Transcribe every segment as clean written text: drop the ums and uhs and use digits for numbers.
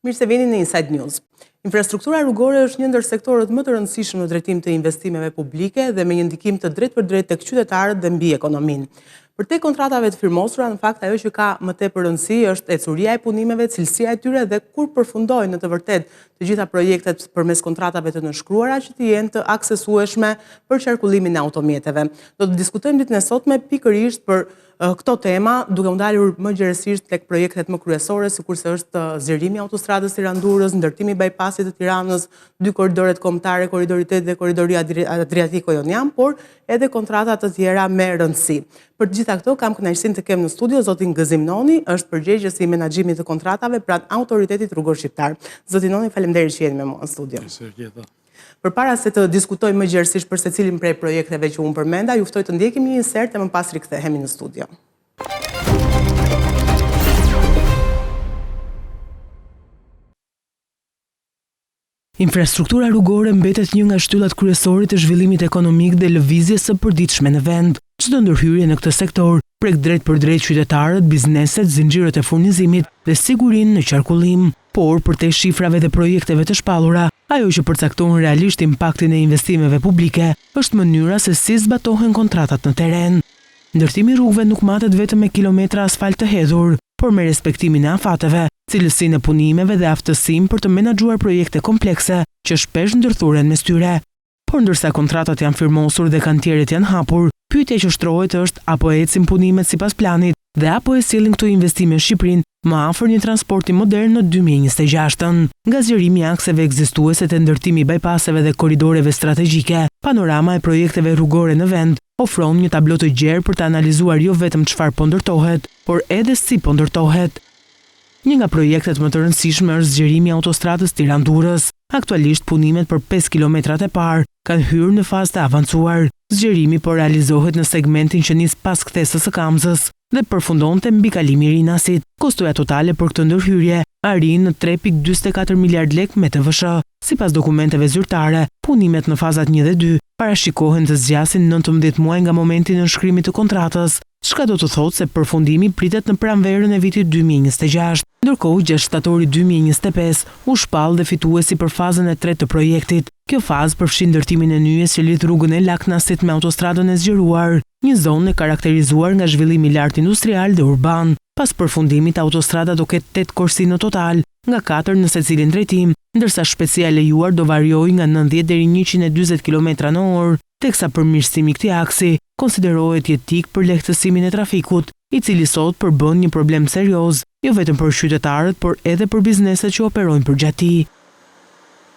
Mirë se vini në Inside News. Infrastruktura rrugore është një ndër sektorët më të rëndësishëm në drejtim të investimeve publike dhe me një ndikim të drejtpërdrejtë tek qytetarët dhe mbi ekonominë. Përtej kontratave të firmosura, në fakt ajo që ka më tepër rëndësi është ecuria e punimeve, cilësia e tyre dhe kur përfundojnë në të vërtetë të gjitha projektet përmes kontratave të nënshkruara që të jenë të aksesueshme për qarkullimin e automjeteve. Do të diskutojmë ditën e sotme pikërisht për këto tema, duke u ndalur më gjerësisht tek projektet më kryesore, sikurse është zgjerimi i autostradës Tiranë-Durrës, ndërtimi i bypassit të Tiranës, dy korridoret kombëtare, korridori 8 dhe korridori Adriatiko-Jonian, por edhe kontrata të tjera me rëndësi. Për të gjitha këto kam kënaqësinë të kem në studio zotin Gëzim Noni, është përgjegjës i menaxhimit të kontratave pranë Autoritetit Rrugor Shqiptar. Zoti Noni, faleminderit që jeni me mua në studio. Përpara se të diskutojmë më gjerësisht për secilin prej projekteve që unë përmenda, ju ftoj të ndjekim një insert e më pas rikthehemi në studio. Infrastruktura rrugore mbetet një nga shtyllat kryesore të zhvillimit ekonomik dhe lëvizjes së përditshme në vend. Çdo ndërhyrje në këtë sektor prek drejtpërdrejt qytetarët, bizneset, zinxhirët e furnizimit dhe sigurinë në qarkullim. Por, përtej shifrave dhe projekteve të shpallura, ajo që përcakton realisht impaktin e investimeve publike është mënyra se si zbatohen kontratat në terren. Ndërtimi i rrugëve nuk matet vetëm me kilometra asfalt të hedhur, por me respektimin e afateve, cilësinë e punimeve dhe aftësinë për të menaxhuar projekte komplekse që shpesh ndërthuren mes tyre. Por ndërsa kontratat janë firmosur dhe kantieret janë hapur, pyetja që shtrohet është a po ecin punimet sipas planit dhe a po e sjellin këto investime Shqipërinë më afër një transporti modern në 2026-ën. Nga zgjerimi i akseve ekzistuese te ndërtimi i bypasseve dhe korridoreve strategjike, panorama e projekteve rrugore në vend ofron një tablo të gjerë për të analizuar jo vetëm çfarë po ndërtohet, por edhe si po ndërtohet. Një nga projektet më të rëndësishme është zgjerimi i autostradës Tiranë-Durrës. Aktualisht punimet për 5 kilometrat e parë kanë hyrë në fazë të avancuar. Zgjerimi po realizohet në segmentin që nis pas kthesës së Kamzës dhe përfundon te mbikalimi i Rinasit. Kostoja totale për këtë ndërhyrje arrin në 3.44 miliard lekë me TVSH. Sipas dokumenteve zyrtare, punimet në fazat 1 dhe 2 parashikohen të zgjasin 19 muaj nga momenti i nënshkrimit të kontratës, çka do të thotë se përfundimi pritet në pranverën e vitit 2026. Ndërkohë, 6 shtatori 2025 u shpall dhe fituesi për fazën e tretë të projektit. Kjo fazë përfshin ndërtimin e nyjes që lidh rrugën e Laknasit me autostradën e zgjeruar, një zonë e karakterizuar nga zhvillimi i lartë industrial dhe urban. Pas përfundimit, autostrada do ketë 8 korsi në total, nga 4 në secilin drejtim, ndërsa shpejtësia e lejuar do variojë nga 90 deri 140 km në orë, teksa përmirësimi i këtij aksi konsiderohet jetik për lehtësimin e trafikut, i cili sot përbën një problem serioz, jo vetëm për qytetarët, por edhe për bizneset që operojnë përgjatë tij.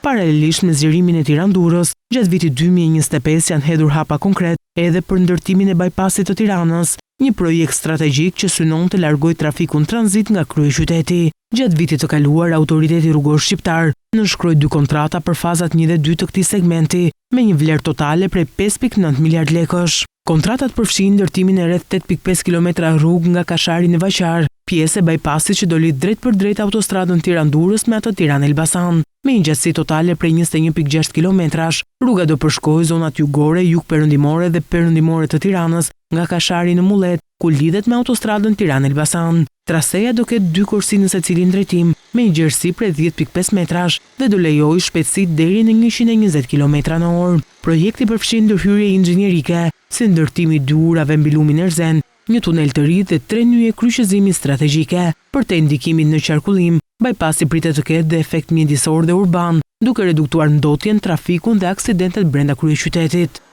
Paralelisht me zgjerimin e Tiranë-Durrës, gjatë vitit 2025 janë hedhur hapa konkret edhe për ndërtimin e bypassit të Tiranës, një projekt strategjik që synon të largojë trafikun tranzit nga kryeqyteti. Gjatë vitit të kaluar, Autoriteti Rrugor Shqiptar nënshkroi dy kontrata për fazat 1 dhe 2 të këtij segmenti, me një vlerë totale prej 5.9 miliard lekësh. Kontratat përfshijnë ndërtimin e rreth 8.5 kilometra rrugë nga Kashari në Vaqar, pjesë e bypassit që do lidh drejtpërdrejt autostradën Tiranë-Durrës me atë Tiranë-Elbasan. Me një gjatësi totale prej 21.6 kilometrash, rruga do përshkojë zonat jugore, jug-perëndimore dhe perëndimore të Tiranës, nga Kashari në Mullet, ku lidhet me autostradën Tiranë-Elbasan. Traseja do ketë dy korsi në secilin drejtim, me një gjerësi prej 10.5 metrash dhe do lejojë shpejtësi deri në 120 kilometra në orë. Projekti përfshin ndërhyrje inxhinierike, si ndërtimi i dy urave mbi lumin Erzen, një tunel të ri dhe tre nyje kryqëzimi strategjike. Përtej ndikimit në qarkullim, bypassi pritet të ketë dhe efekt mjedisor dhe urban, duke reduktuar ndotjen, trafikun dhe aksidentet brenda kryeqytetit.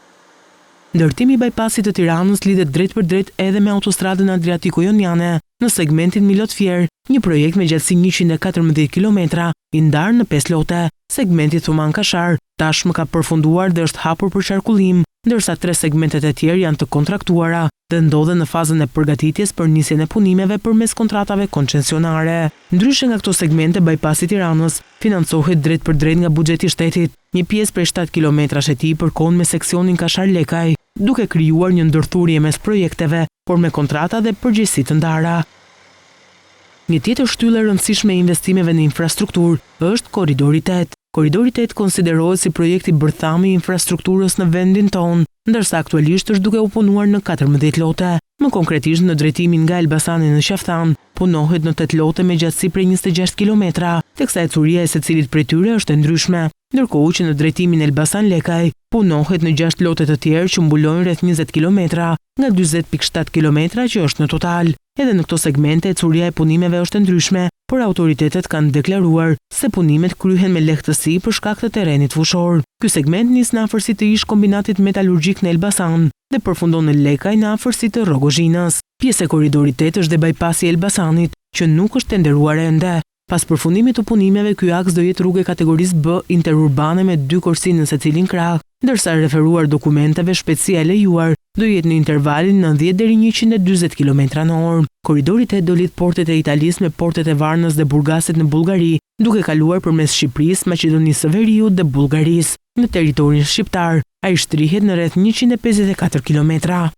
Ndërtimi i bypassit të Tiranës lidhet drejtpërdrejt edhe me autostradën Adriatiko-Joniane në segmentin Milot-Fier, një projekt me gjatësi 114 kilometra, i ndarë në 5 lote. Segmenti Thumanë-Kashar tashmë ka përfunduar dhe është hapur për qarkullim, ndërsa tre segmentet e tjerë janë të kontraktuara dhe ndodhen në fazën e përgatitjes për nisjen e punimeve përmes kontratave koncesionare. Ndryshe nga këto segmente, bypassi i Tiranës financohet drejtpërdrejt nga buxheti i shtetit. Një pjesë prej 7 kilometrash e tij përkon me seksionin Kashar-Lekaj, duke krijuar një ndërthurje mes projekteve, por me kontrata dhe përgjegjësi të ndara. Një tjetër shtyllë e rëndësishme e investimeve në infrastrukturë është Korridori 8. Korridori 8 konsiderohet si projekti bërthami i infrastrukturës në vendin tonë, ndërsa aktualisht është duke u punuar në 14 lote. Më konkretisht në drejtimin nga Elbasani në Qafë-Thanë, punohet në tetë lote me gjatësi prej 26 kilometra, teksa ecuria e secilit prej tyre është e ndryshme. Ndërkohë që në drejtimin Elbasan-Lekaj, punohet në gjashtë lote të tjerë që mbulojnë rreth 20 kilometra, nga 40.7 kilometra që është në total. Edhe në këto segmente ecuria e punimeve është e ndryshme, por autoritetet kanë deklaruar se punimet kryhen me lehtësi për shkak të terrenit fushor. Ky segment nis në afërsi të ish kombinatit metalurgjik në Elbasan dhe përfundon në Lekaj në afërsi të Rrogozhinës. Pjesë e korridorit 8 është dhe bypassi i Elbasanit, që nuk është tenderuar ende. Pas përfundimit të punimeve, ky aks do jetë rrugë e kategorisë B interurbane me dy korsi në secilin krah, ndërsa referuar dokumenteve shpejtësia e lejuar do jetë në intervalin 90 deri 140 kilometra në orë. Korridori 8 do lidhë portet e Italisë me portet e Varnës dhe Burgasit në Bullgari, duke kaluar përmes Shqipërisë, Maqedonisë së Veriut dhe Bullgarisë. Në territorin shqiptar, ai shtrihet në rreth 154 kilometra.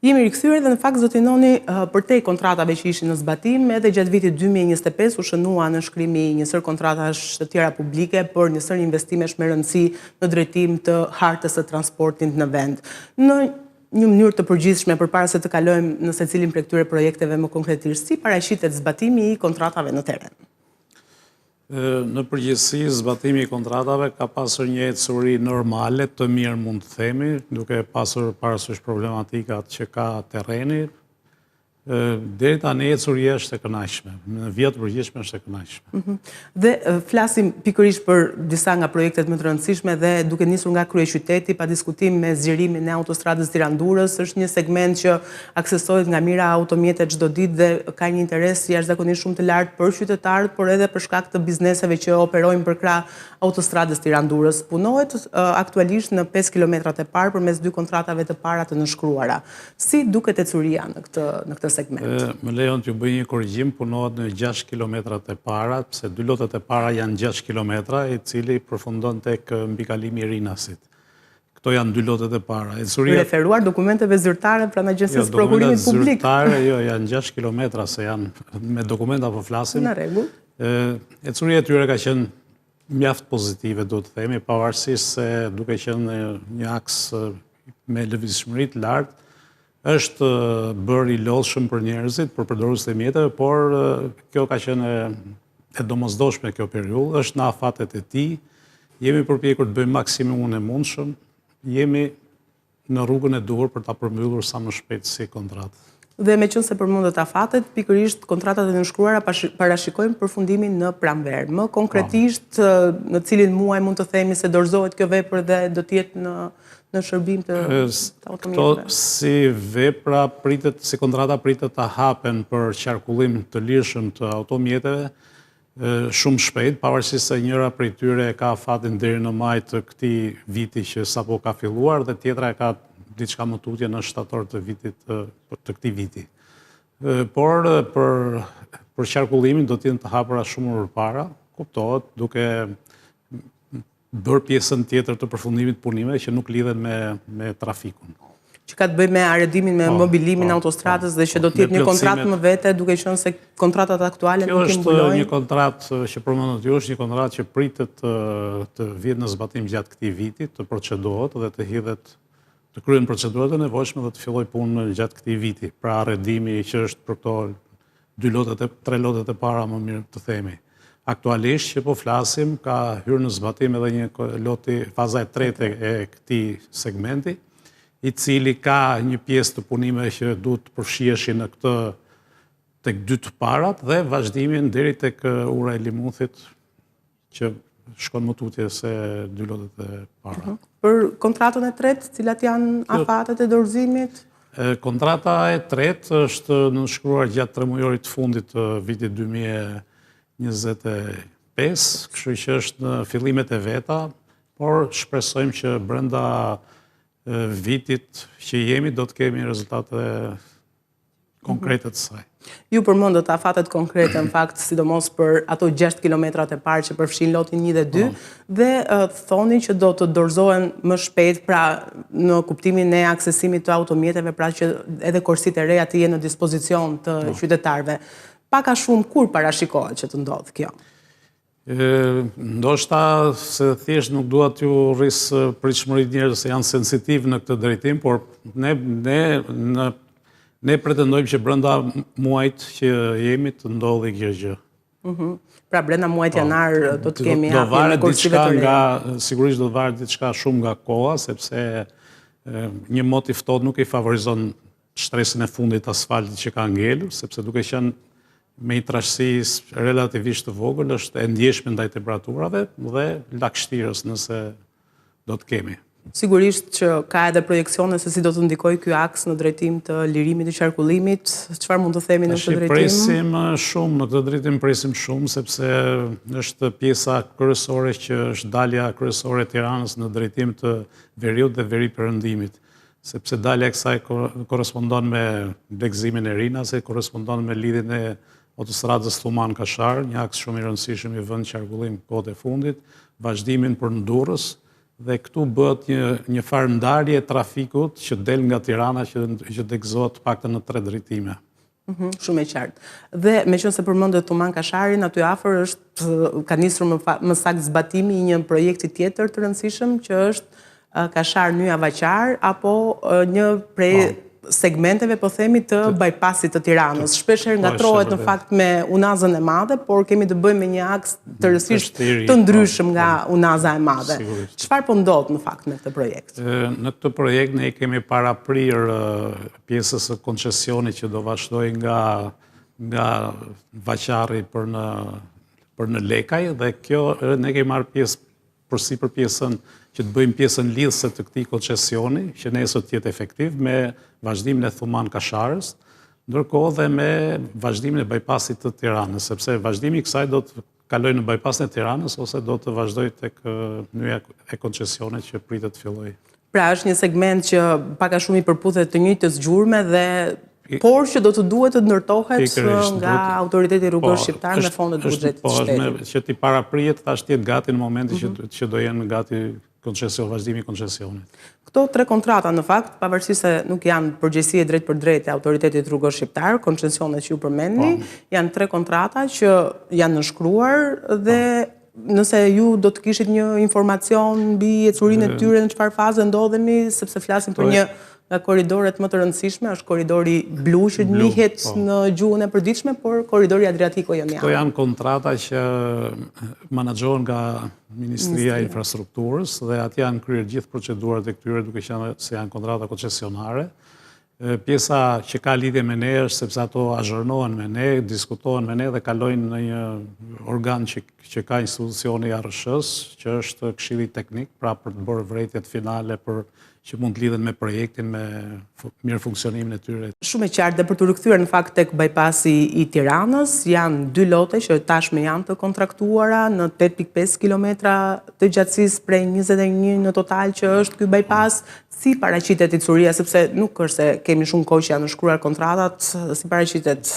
Jemi rikthyer dhe në fakt zoti Noni përtej kontratave që ishin në zbatim, edhe gjatë vitit 2025 u shënua nënshkrimi i një sërë kontratash të tjera publike për një sërë investimesh me rëndësi në drejtim të hartës së transportit në vend. Në një mënyrë të përgjithshme përpara se të kalojmë në secilin prej këtyre projekteve më konkretisht, si paraqitet zbatimi i kontratave në terren? Në përgjithësi, zbatimi i kontratave ka pasur një ecuri normale, të mirë mund të themi, duke pasur parasysh problematikat që ka terreni. Deri tani ecuria është e kënaqshme, në vija të përgjithshme është e kënaqshme. Mhm. Dhe flasim pikërisht për disa nga projektet më të rëndësishme dhe duke nisur nga kryeqyteti, pa diskutim me zgjerimin e autostradës Tiranë-Durrës, është një segment që aksesohet nga mijëra automjete çdo ditë dhe ka një interes jashtëzakonisht shumë të lartë për qytetarët, por edhe për shkak të bizneseve që operojnë përkrah autostradës Tiranë-Durrës. Punohet aktualisht në 5 kilometrat e parë përmes dy kontratave të para të nënshkruara. Si duket ecuria në këtë në këtë segment? Më lejoni t'ju bëj një korrigjim, punohet në 6 kilometrat e para, pse dy lotet e para janë 6 kilometra, i cili përfundon tek mbikalimi i Rinasit. Këto janë dy lotet e para. Ecuria... Referuar dokumenteve zyrtare pranë Agjencisë jo, Prokurimit Publik. Zyrtare, jo, janë 6 kilometra, se janë me dokumenta po flasim. Në rregull. Ecuria e tyre ka qenë mjaft pozitive, duhet të themi, pavarësisht se duke qenë një aks me lëvizshmëri të lartë, është bërë i lodhshëm për njerëzit, për përdoruesit e mjeteve, por kjo ka qenë e domosdoshme kjo periudhë, është në afatet e tij, jemi përpjekur të bëjmë maksimumin e mundshëm, jemi në rrugën e duhur për ta përmbyllur sa më shpejt si kontratë. Dhe meqenëse përmendët afatet, pikërisht kontratat e nënshkruara parashikojnë përfundimin në pranverë. Më konkretisht, në cilin muaj mund të themi se dorëzohet kjo vepër dhe do të jetë në në shërbim të automjeteve? Këto si vepra pritet, si kontrata pritet të hapen për qarkullim të lirshëm të automjeteve shumë shpejt, pavarësisht se njëra prej tyre e ka afatin deri në maj të këtij viti që sapo ka filluar dhe tjetra e ka diçka më tutje në shtator të vitit të këtij viti. Por për për qarkullimin do të jenë të hapura shumë më përpara, kuptohet, duke bërë pjesën tjetër të përfundimit të punimeve që nuk lidhen me me trafikun. Që ka të bëjë me arredimin, me po, mobilimin e po, autostradës po, dhe që do të jetë një kontratë më vete, duke qenë se kontratat aktuale nuk i mbulojnë. Kjo është një kontratë që përmendët ju, është një kontratë që pritet të, të vihet në zbatim gjatë këtij viti, të procedohet dhe të hidhet të kryhen procedurat e nevojshme dhe të fillojë punë gjatë këtij viti. Pra arredimi që është për këto dy lotet e tre lotet e para më mirë të themi. Aktualisht që po flasim ka hyrë në zbatim edhe një loti faza e tretë e këtij segmenti, i cili ka një pjesë të punimeve që duhet të përfshiheshin në këtë tek dy të parat dhe vazhdimin deri tek ura e Limuthit që shkon më tutje se dy lotet e para. Mhm. Për kontratën e tretë, cilat janë afatet e dorëzimit? Kontrata e tretë është nënshkruar gjatë tremujorit të fundit të vitit 2025, kështu që është në fillimet e veta, por shpresojmë që brenda vitit që jemi do të kemi rezultate konkrete të saj. Ju përmendët afatet konkrete në fakt, sidomos për ato 6 kilometrat e parë që përfshin lotin 1 dhe 2, po. dhe thoni që do të dorëzohen më shpejt, pra në kuptimin e aksesimit të automjeteve, pra që edhe korsitë e reja të jenë në dispozicion të po. qytetarëve. Pak a shumë kur parashikohet që të ndodhë kjo? Ndoshta se thjesht nuk dua t'ju rris pritshmëritë njerëzve se janë sensitivë në këtë drejtim, por ne ne në ne pretendojmë që brenda muajit që jemi të ndodhi kjo gjë. Mhm. Pra brenda muajit po, janar do të kemi hapjen e korsive të reja. Nga, sigurisht do të varet diçka shumë nga koha, sepse një mot i ftohtë nuk i favorizon shtresën e fundit të asfaltit që ka ngelur, sepse duke qenë me një trashësi relativisht të vogël, është e ndjeshme ndaj temperaturave dhe lagështirës nëse do të kemi. Sigurisht që ka edhe projeksione se si do të ndikojë ky aks në drejtim të lirimit të qarkullimit, çfarë mund të themi në këtë drejtim? Presim shumë, në këtë drejtim presim shumë, sepse është pjesa kryesore që është dalja kryesore e Tiranës në drejtim të veriut dhe veriperëndimit. sepse dalja e kësaj korrespondon me degëzimin e Rinasit, korrespondon me lidhjen e autostradës Thumanë-Kashar, një aks shumë i rëndësishëm i vënë në qarkullim kohët e fundit, vazhdimin për në Durrës, dhe këtu bëhet një, një farë ndarje e trafikut që del nga Tirana që, që degëzohet të paktën në tre drejtime. Mhm, shumë e qartë. Dhe meqenëse përmendët Thumanë Kasharin, aty afër është, ka nisur më, më saktë zbatimi i një projekti tjetër të rëndësishëm, që është Kashar Nyja Vaqar, apo një prej po. segmenteve, po themi, të bypassit të Tiranës. Shpeshherë po, ngatërrohet në fakt me Unazën e Madhe, por kemi të bëjmë me një aks tërësisht të po, ndryshëm nga po. Unaza e Madhe. Çfarë po ndodh në fakt me këtë projekt? Në këtë projekt ne kemi paraprirë pjesës së koncesionit që do vazhdojë nga nga Vaqarri për në për në Lekaj dhe kjo ne kemi marrë pjesë përsipër pjesën që të bëjmë pjesën lidhëse të këtij koncesioni, që nesër të jetë efektiv me vazhdimin e Thumanë Kasharës, ndërkohë dhe me vazhdimin e bypassit të Tiranës, sepse vazhdimi i kësaj do të kalojë në bypassin e Tiranës ose do të vazhdojë tek nyja e koncesionit që pritet të fillojë. Pra është një segment që pak a shumë i përputhet të njëjtës gjurme dhe por që do të duhet të ndërtohet nga autoriteti rrugor po, shqiptar me fondet e buxhetit të po, shtetit. Që t'i paraprihet, thashë të jetë gati në momentin që mhm. që do jenë gati koncesion, vazhdimi i koncesionit. Këto tre kontrata në fakt, pavarësisht se nuk janë përgjegjësi e drejtpërdrejtë e autoritetit rrugor shqiptar, koncesionet që ju përmendni, po. janë tre kontrata që janë nënshkruar dhe po. nëse ju do të kishit një informacion mbi ecurinë e tyre në çfarë faze ndodhemi, sepse flasim për një nga korridoret më të rëndësishme, është korridori blu që njihet po. në gjuhën e përditshme, por korridori Adriatiko-Jonian. Këto janë kontrata që menaxhohen nga Ministria e Infrastrukturës dhe atje janë kryer gjithë procedurat e këtyre duke qenë se janë kontrata koncesionare. Pjesa që ka lidhje me ne është sepse ato azhornohen me ne, diskutohen me ne dhe kalojnë në një organ që, që ka institucioni i ARRSH-së, që është Këshilli Teknik, pra për të bërë vërejtjet finale për që mund të lidhen me projektin, me mirëfunksionimin e tyre. Shumë e qartë dhe për t'u rikthyer në fakt tek bypassi i Tiranës, janë dy lote që tashmë janë të kontraktuara në 8.5 kilometra të gjatësisë prej 21 në total që është ky bypass, si paraqitet ecuria, sepse nuk është se kemi shumë kohë që janë nënshkruar kontratat, si paraqitet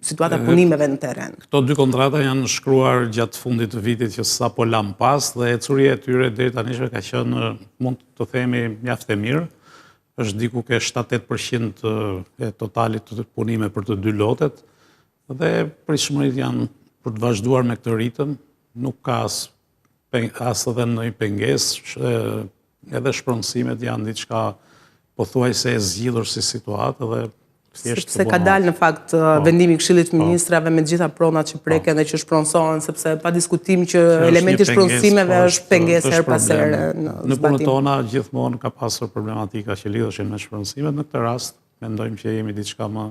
situata e punimeve në terren. Këto dy kontrata janë nënshkruar gjatë fundit të vitit që sapo lamë pas dhe ecuria e tyre deri tani ka qenë, mund të themi, mjaft e mirë. Është diku ke 7-8% e totalit të punime për të dy lotet dhe pritshmëritë janë për të vazhduar me këtë ritëm, nuk ka as as edhe ndonjë pengesë, edhe shpronësimet janë diçka pothuajse e zgjidhur si situatë dhe thjesht Sepse ka dalë në fakt po. vendimi i Këshillit të po. Ministrave me të gjitha pronat që preken po. dhe që shpronësohen, sepse pa diskutim që elementi i shpronësimeve është pengesë herë pas here në zbatim. Në punët tona gjithmonë ka pasur problematika që lidheshin me shpronësimet, në këtë rast mendojmë që jemi diçka më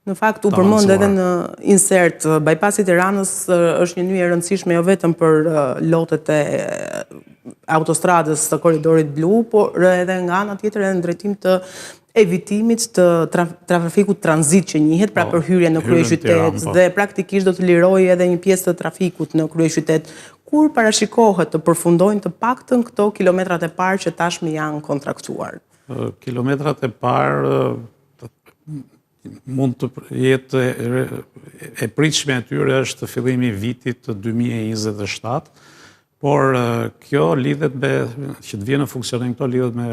Në fakt, u përmend edhe në insert, bypassi i Tiranës është një nyje e rëndësishme jo vetëm për lotet e autostradës të korridorit blu, por edhe nga ana tjetër edhe në drejtim të evitimit të trafikut tranzit që njihet, pra po, për hyrje në kryeqytet po. dhe praktikisht do të lirojë edhe një pjesë të trafikut në kryeqytet. Kur parashikohet të përfundojnë të paktën këto kilometrat e parë që tashmë janë kontraktuar? Kilometrat e parë mund të jetë e pritshme e tyre është fillimi i vitit 2027, por kjo lidhet me, që të vijë në funksionim këto lidhet me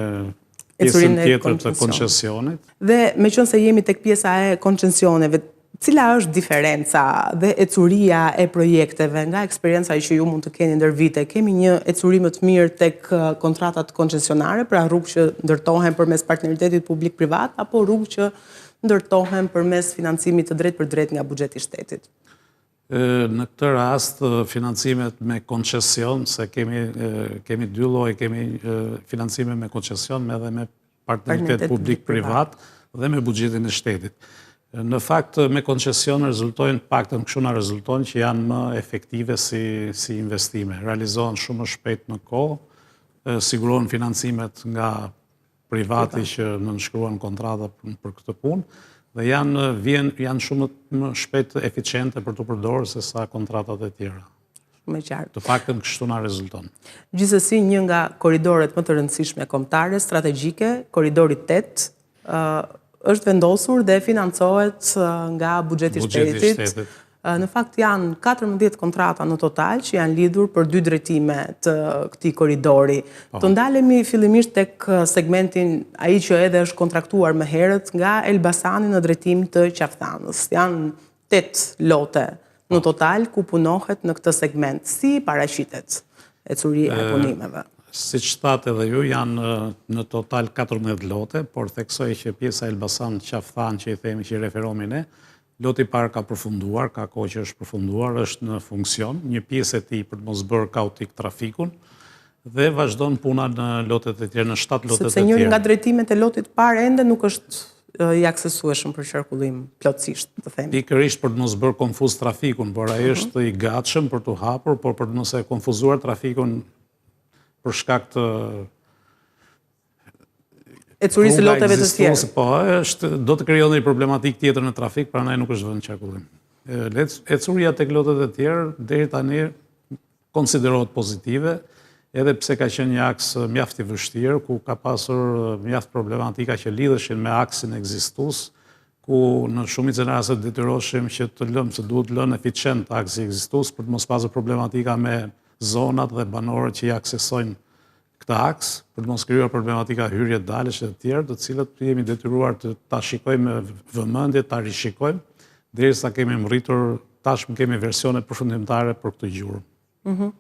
pjesën tjetër të koncesionit. Dhe meqenëse jemi tek pjesa e koncesioneve, Cila është diferenca dhe ecuria e projekteve nga eksperienca që ju mund të keni ndër vite? Kemi një ecuri më të mirë tek kontratat koncesionare, pra rrugë që ndërtohen përmes partneritetit publik-privat apo rrugë që ndërtohen përmes financimit të drejtpërdrejtë nga buxheti i shtetit? Në këtë rast, financimet me koncesion, se kemi kemi dy lloje, kemi financime me koncesion edhe me partneritet publik-privat dhe me buxhetin e shtetit. Në fakt, me koncesion rezultojnë, paktën kështu na rezulton që janë më efektive si, si investime. Realizohen shumë më shpejt në kohë, sigurohen financimet nga privati që nënshkruan kontrata për këtë punë dhe janë vjen janë shumë më shpejt eficiente për t'u përdorur se sa kontratat e tjera. Shumë e qartë. Të paktën kështu na rezulton. Gjithsesi një nga korridoret më të rëndësishme kombëtare strategjike, korridori 8, është vendosur dhe financohet nga buxheti i shtetit. Në fakt janë 14 kontrata në total që janë lidhur për dy drejtime të këtij korridori. Po. Të ndalemi fillimisht tek segmentin ai që edhe është kontraktuar më herët nga Elbasani në drejtim të Qafë Thanës. Janë 8 lote në total ku punohet në këtë segment. Si paraqitet ecuria e punimeve? Siç thatë edhe ju, janë në total 14 lote, por theksoj që pjesa Elbasan Qafë Thanë që i themi që i referohemi ne, loti i parë ka përfunduar, ka kohë që është përfunduar, është në funksion, një pjesë e tij për të mos bërë kaotik trafikun, dhe vazhdon puna në lotet e tjera, në 7 lotet e tjera. Sepse njëri nga drejtimet e lotit parë ende nuk është i aksesueshëm për qarkullim plotësisht, të themi. Pikërisht për të mos bërë konfuz trafikun, por ai mhm. është i gatshëm për t'u hapur, por për të mos e konfuzuar trafikun për shkak të ecurisë së loteve të tjerë. Po, është do të krijonte një problematikë tjetër në trafik, prandaj nuk është vënë në qarkullim. Ecuria tek lotet e tjerë deri tani konsiderohet pozitive, edhe pse ka qenë një aks mjaft i vështirë, ku ka pasur mjaft problematika që lidheshin me aksin ekzistues, ku në shumicën e rasteve detyroheshim që të lëmë, se duhet lënë eficient aksi ekzistues për të mos pasur problematika me zonat dhe banorët që i aksesojnë këtë aks, për të mos krijuar problematika hyrje daljesh e të tjerë, të cilët jemi detyruar të ta shikojmë me vëmendje, ta rishikojmë, derisa kemi mbërritur, tashmë kemi versione përfundimtare për këtë gjurmë. Mhm.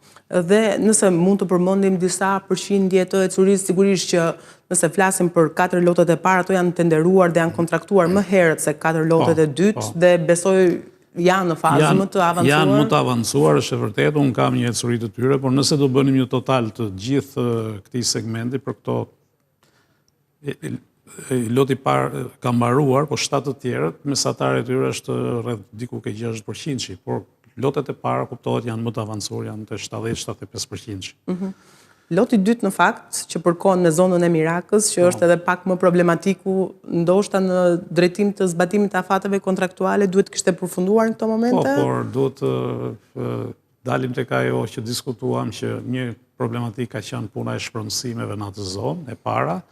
Dhe nëse mund të përmendim disa përqindje të ecurisë, sigurisht që nëse flasim për katër lotet e para, ato janë tenderuar dhe janë kontraktuar më herët se katër lotet po, e dytë po. dhe besoj janë në fazë më të avancuar. Janë më të avancuar, është e vërtetë, unë kam një ecuri të tyre, por nëse do bënim një total të gjithë këtij segmenti për këto loti i parë ka mbaruar, po 7 të tjerët, mesatarja e tyre është rreth diku ke 60%, por lotet e para kuptohet janë më të avancuar, janë të 70-75%. Mhm. Loti i dytë në fakt, që përkon me zonën e Mirakës, që po. është edhe pak më problematiku, ndoshta në drejtim të zbatimit të afateve kontraktuale, duhet të kishte përfunduar në këto momente? Po, por duhet të dalim tek ajo që diskutuam që një problematikë ka qenë puna e shpronësimeve në atë zonë, e para,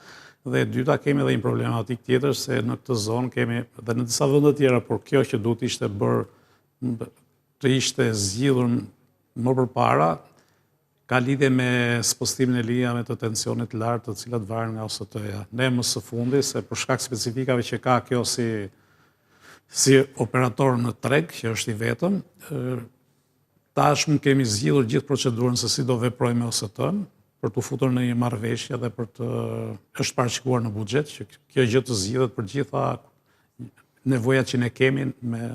dhe e dyta kemi edhe një problematikë tjetër se në këtë zonë kemi dhe në disa vende të tjera, por kjo që duhet ishte bërë të ishte zgjidhur më përpara, Ka lidhje me spostimin e linjave të tensionit të lartë të cilat varen nga OST-ja. Ne më së fundi, se për shkak specifikave që ka kjo si, si operator në treg, që është i vetëm, tashmë kemi zgjidhur gjithë procedurën se si do veprojmë me OST-në, për t'u futur në një marrëveshje dhe për të është parashikuar në buxhet që kjo gjë të zgjidhet për gjitha nevojat që ne kemi me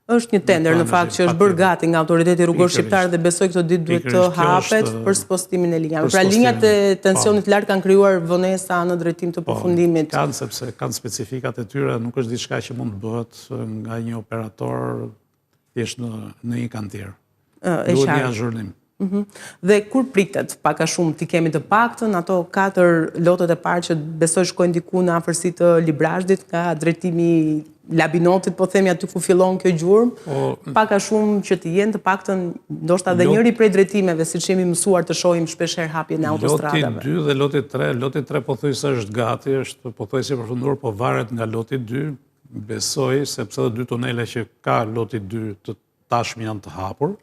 Është një tender në fakt që është bërë gati nga Autoriteti Rrugor Shqiptar dhe besoj këto ditë duhet të hapet për spostimin e linjave. Pra linjat e tensionit të lartë kanë krijuar vonesa në drejtim të po, përfundimit. Kanë sepse kanë specifikat e tyre, nuk është diçka që mund të bëhet nga një operator thjesht në në një kantier. Duhet një azhurnim. Mhm. Dhe kur pritet, pak a shumë, t'i kemi të paktën ato katër lotet e parë që besoj shkojnë diku në afërsi të Librazhdit nga drejtimi i Labinotit, po themi aty ku fillon kjo gjurmë, po, pak a shumë që të jenë të paktën ndoshta dhe njëri prej drejtimeve, siç jemi mësuar të shohim shpeshherë hapjen e autostradave. Loti 2 dhe loti 3, loti 3 pothuajse është gati, është pothuajse i përfunduar, po varet nga loti 2, besoj sepse edhe dy tunele që ka loti 2 të tashmë janë të hapur.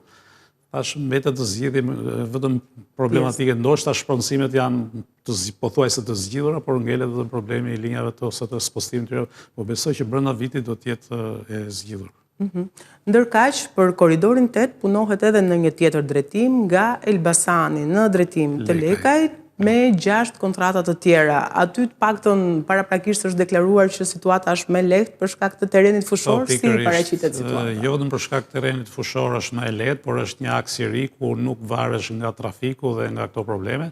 Tash mbetet të zgjidhim vetëm problematike, ndoshta shpronësimet janë të pothuajse të zgjidhura, por ngelet vetëm problemi i linjave të ose të spostimit të tyre, po besoj që brenda vitit do të jetë e zgjidhur. Mhm. Ndërkaq, për korridorin 8 punohet edhe në një tjetër drejtim nga Elbasani në drejtim të Lekajt me 6 kontrata të tjera. Aty të paktën paraprakisht është deklaruar që situata është më e lehtë për shkak të terrenit fushor, po, si paraqitet situata? Jo vetëm për shkak të terrenit fushor është më e lehtë, por është një aks i ri ku nuk varesh nga trafiku dhe nga këto probleme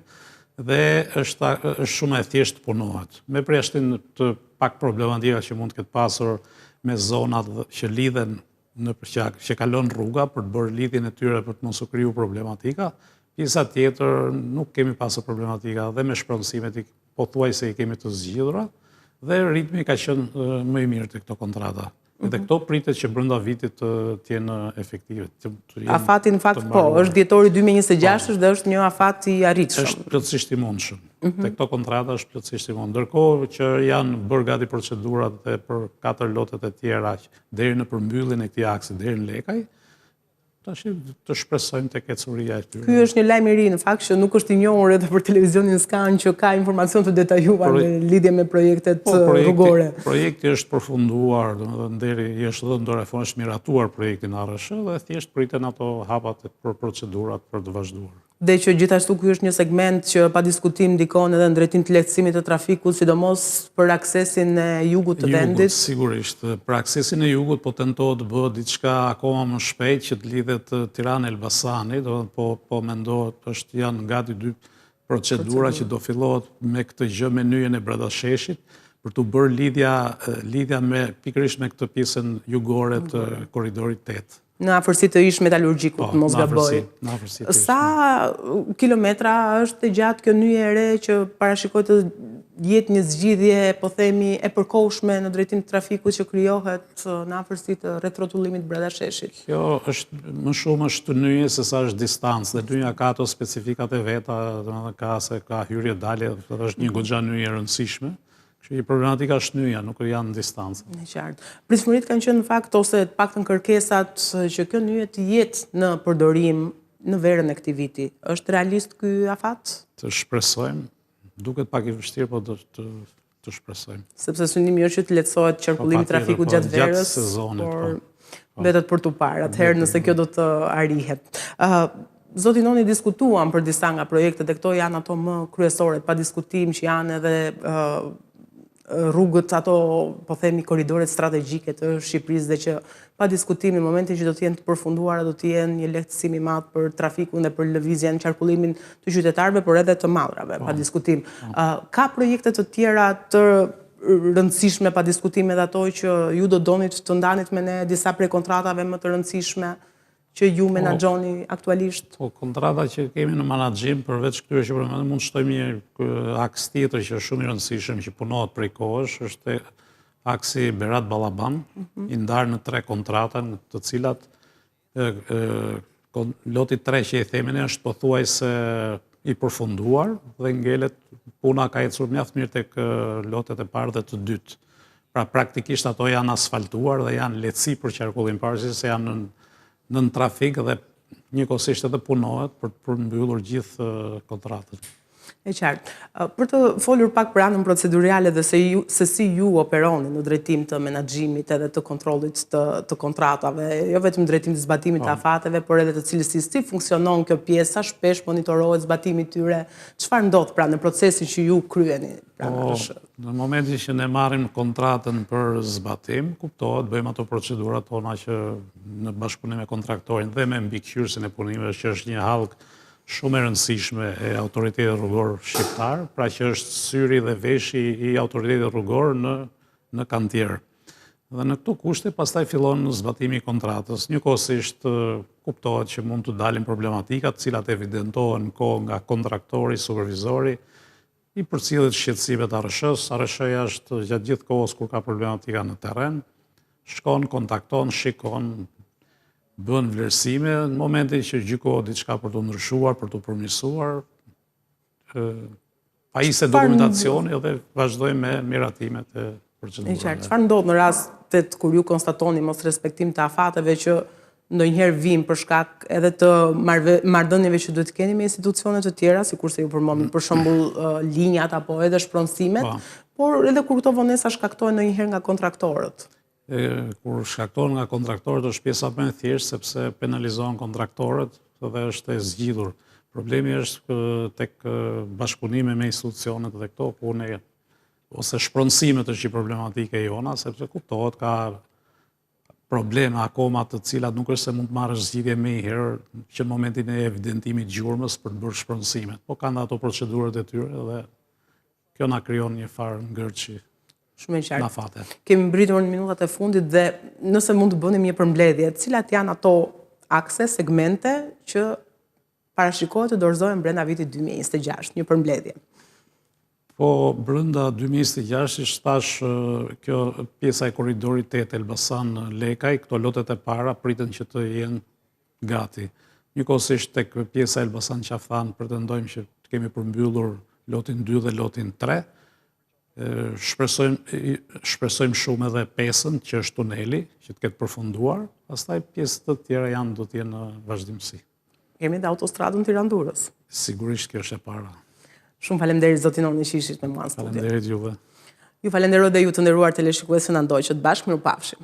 dhe është është shumë e thjeshtë të punohet. Me përjashtim të pak problematika që mund të ketë pasur me zonat që lidhen në që, që kalon rruga për të bërë lidhjen e tyre për të mos u kriju problematika. Pjesa tjetër nuk kemi pasur problematika dhe me shpronësimet pothuajse i kemi të zgjidhura dhe ritmi ka qenë më i mirë te këto kontrata. Dhe mhm. këto pritet që brenda vitit të, të jenë efektive. Të, të jenë Afati në fakt po, është dhjetori 2026 po. dhe është një afat i arritshëm. Është plotësisht i mundshëm. Mm -hmm. Te këto kontrata është plotësisht i mundshëm. Ndërkohë që janë bërë gati procedurat dhe për katër lotet e tjera deri në përmbylljen e këtij aksi deri në Lekaj, Tash të shpresojmë tek ecuria e tyre. Ky është një lajm i ri në fakt që nuk është i njohur edhe për televizionin Scan që ka informacion të detajuar në lidhje me projektet po, projekti, rrugore. Projekti është përfunduar, domethënë deri i është dhënë dora e është miratuar projekti në ARRSH dhe thjesht priten ato hapat për procedurat për të vazhduar. Dhe që gjithashtu ky është një segment që pa diskutim ndikon edhe në drejtim të lehtësimit të trafikut, sidomos për aksesin e jugut të vendit. Jugut, sigurisht. Për aksesin e jugut po tentohet të bëhet diçka akoma më shpejt që të lidhet Tiranë-Elbasani, domethënë po po mendohet, është janë gati dy procedura që do fillohet me këtë gjë me nyjen e Bradasheshit për t'u bërë lidhja lidhja me pikërisht me këtë pjesën jugore të korridorit 8. Në afërsi të ish metalurgjikut, po, mos gaboj. Në afërsi të ish. Sa kilometra është e gjatë kjo nyje e re që parashikohet të jetë një zgjidhje, po themi, e përkohshme në drejtim të trafikut që krijohet në afërsi të rrethrrotullimit Bradasheshit? Kjo është më shumë është nyje se sa është distancë, dhe nyja ka ato specifikat e veta, domethënë ka se ka hyrje dalje, dhe është një goxha nyje e rëndësishme. Kështu që problematika është nyja, nuk janë distancat. E qartë. Pritshmëritë kanë qenë në fakt ose të paktën kërkesat që kjo nyje të jetë në përdorim në verën e këtij viti. Është realist ky afat? Të shpresojmë. Duket pak i vështirë, po do të të shpresojmë. Sepse synimi është që të lehtësohet qarkullimi i po, trafikut po, gjatë verës, gjatë sezonit, por po. po. mbetet për t'u parë atëherë nëse kjo do të arrihet. Ë Zoti Noni diskutuam për disa nga projektet dhe këto janë ato më kryesoret, pa diskutim që janë edhe rrugët ato, po themi, korridoret strategjike të Shqipërisë dhe që pa diskutim në momentin që do të jenë të përfunduara do të jenë një lehtësim i madh për trafikun dhe për lëvizjen, qarkullimin të qytetarëve, por edhe të mallrave, pa po. diskutim. Po. Ka projekte të tjera të rëndësishme pa diskutim edhe ato që ju do donit të ndanit me ne disa prej kontratave më të rëndësishme që ju po, menaxhoni aktualisht? Po, kontrata që kemi në menaxhim, përveç këtyre që përmendëm, mund të shtojmë një aks tjetër që është shumë i rëndësishëm, që punohet prej kohësh, është aksi Berat-Ballaban, mhm. i ndarë në tre kontrata, në të cilat loti 3 që i themi ne është pothuajse i përfunduar dhe ngelet puna ka ecur mjaft mirë tek lotet e parë dhe të dytë. Pra praktikisht ato janë asfaltuar dhe janë lehtësi për qarkullim pavarësisht se janë nën nën trafik dhe njëkohësisht edhe punohet për të përmbyllur gjithë kontratën. E qartë. Për të folur pak për anën procedurale dhe se, ju, se si ju operoni në drejtim të menaxhimit edhe të kontrollit të, të kontratave, jo vetëm në drejtim të zbatimit të po. afateve, por edhe të cilësisë, si funksionon kjo pjesë, sa shpesh monitorohet zbatimi i tyre, çfarë ndodh pra në procesin që ju kryeni pranë po, ARRSH? Në momentin që ne marrim kontratën për zbatim, kuptohet, bëjmë ato procedurat tona që në bashkëpunim me kontraktorin dhe me mbikëqyrësin e punimeve, që është një hallkë shumë e rëndësishme e autoritetit rrugor shqiptar, pra që është syri dhe veshi i autoritetit rrugor në në kantier. Dhe në këto kushte pastaj fillon zbatimi i kontratës. Njëkohësisht kuptohet që mund të dalin problematika, të cilat evidentohen në kohë nga kontraktori, supervizori, I përcillet shqetësimet ARRSH-së, ARRSH-ja është gjatë gjithë kohës kur ka problematika në terren, shkon, kontakton, shikon, bën vlerësime në momentin që gjykohet diçka për t'u ndryshuar, për t'u përmirësuar, pajiset dokumentacioni dhe vazhdojmë me miratimet e procedurave. E qartë, çfarë ndodh në rastet kur ju konstatoni mosrespektim të afateve që Ndonjëherë vijnë për shkak edhe të marrëdhënieve që duhet të keni me institucione të tjera, sikurse ju përmendët për shembull linjat apo edhe shpronësimet, po. por edhe kur këto vonesa shkaktohen ndonjëherë nga kontraktorët. E, kur shkaktohen nga kontraktorët është pjesa më e thjeshtë sepse penalizohen kontraktorët dhe është e zgjidhur. Problemi është tek bashkëpunimi me institucionet dhe këto ku ne ose shpronësimet është një problematikë e jona, sepse kuptohet ka probleme akoma të cilat nuk është se mund të marrësh zgjidhje menjëherë që në momentin e evidentimit gjurmës për të bërë shpronësimet. Po kanë ato procedurat e tyre dhe kjo na krijon një farë ngërçi. Shumë e qartë. Në afate. Kemi mbërritur në minutat e fundit dhe nëse mund të bënim një përmbledhje, cilat janë ato akse, segmente që parashikohet të dorëzohen brenda vitit 2026, një përmbledhje. Po, brenda 2026, siç thashë kjo pjesa e korridorit 8 Elbasan Lekaj, këto lotet e para priten që të jenë gati. Njëkohësisht tek pjesa Elbasan Qafë Thanë pretendojmë që të kemi përmbyllur lotin 2 dhe lotin 3. Shpresojmë, shpresojmë shumë edhe pesën që është tuneli, që të ketë përfunduar, pastaj pjesë të tjera janë do të jenë në vazhdimësi. Kemi dhe autostradën Tiranë-Durrës. Sigurisht kjo është e para. Shumë faleminderit zoti Noni që ishit me mua në studio. Faleminderit juve. Ju falenderoj dhe ju të nderuar teleshikues që na ndoqët bashkë, mirupafshim.